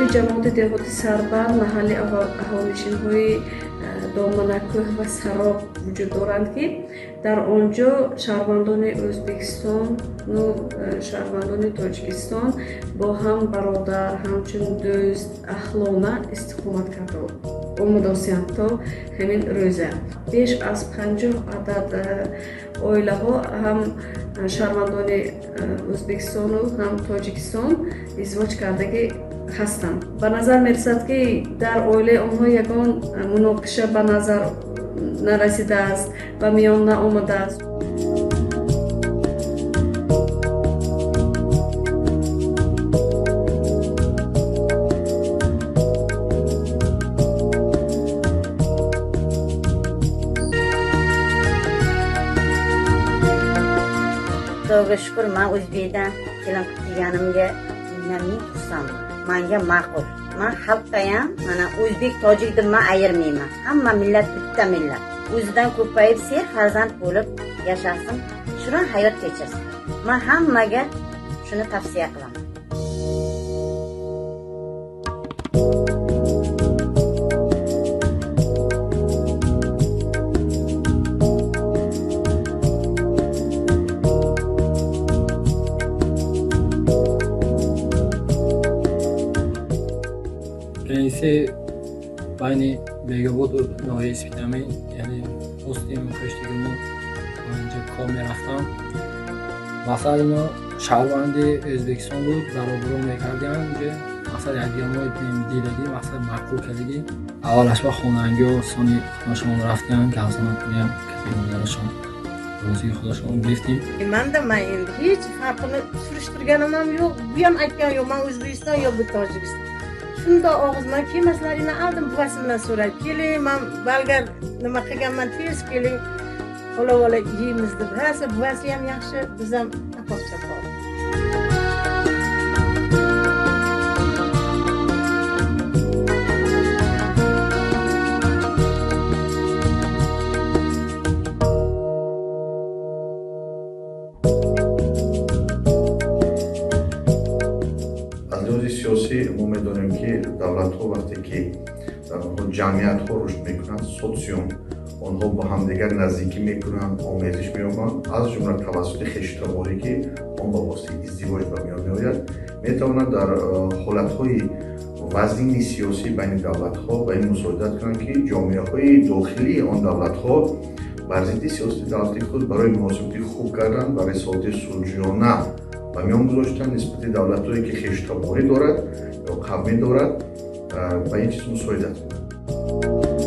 Ҳудуди ҷамоати деҳоти Сарбанд маҳалли аҳолинишинҳои Доманакӯҳ ва Сароб вуҷуд доранд, ки дар он ҷо шаҳрвандони Ӯзбекистону шаҳрвандони Тоҷикистон бо ҳам бародар, ҳамчун дӯст, аҳлона истиқомат карда омадосиянд то ҳамин рӯза. Беш аз 50 адад оилаҳо ҳам шаҳрвандони Ӯзбекистону ҳам Тоҷикистон издивоҷ кардагӣ ҳастанд. Ба назар мерасад, ки дар оилаи онҳо ягон муноқиша ба назар нарасидааст, ба миён наомадааст. Xudoga shukur, man o'zbekdan kelin qilib kelganimga ming xursandman. Manga ma'qul. Man xalqqa ham mana o'zbek, tojik deb man ayirmayman. Hamma millat bitta millat. O'zidan ko'payib ser farzand bo'lib yashasin, shirin hayot kechirsin. Man hammaga shuni tavsiya qilaman. Граница байни Бегободу ноҳияи Спитамен, яъне постим хештиги мо инҷа кор мерафтам. Мақсад ино шаҳрванди Ӯзбекистон буд, баробарон мекардиам инҷа. Мақсад якдигармо дидагӣ, мақсад маъқул кардагӣ. Аввалаш ба хонангиҳо сони худашон рафтиам, гапзанон кардиам, каси модарашон розии худашон гирифтем. Manda man endi hech farqini surishtirganim ham yo'q, bu ham aytgan yo'q, man O'zbekiston yo bu Tojikiston. Shundoq og'iz man kelmaslaringni oldim, buvasi bilan so'rab keling, man bolgar nima qilganman, tez keling, olib olib yeymiz deb. Rosa buvasi ham yaxshi, biz ham apoq chapoq. Аз лиҳози сиёсӣ мо медонем, ки давлатҳо вақте ки дар онҳо ҷамъиятҳо рушд мекунанд, социум, онҳо бо ҳамдигар наздикӣ мекунанд, омезиш меёбанд, аз ҷумла тавассути хештаборӣ, ки он ба воситаи издивоҷ ба миён меояд, метавонад дар ҳолатҳои вазнини сиёсӣ байни давлатҳо ба ин мусоидат кунанд, ки ҷомеаҳои дохилии он давлатҳо бар зидди сиёсати давлати худ барои муносибати хуб кардан ва рисолати сулҳҷӯёна ба миён гузоштан нисбати давлатҳое, ки хештаборӣ дорад ё қавмӣ дорад, ба ин чиз мусоидат кунад.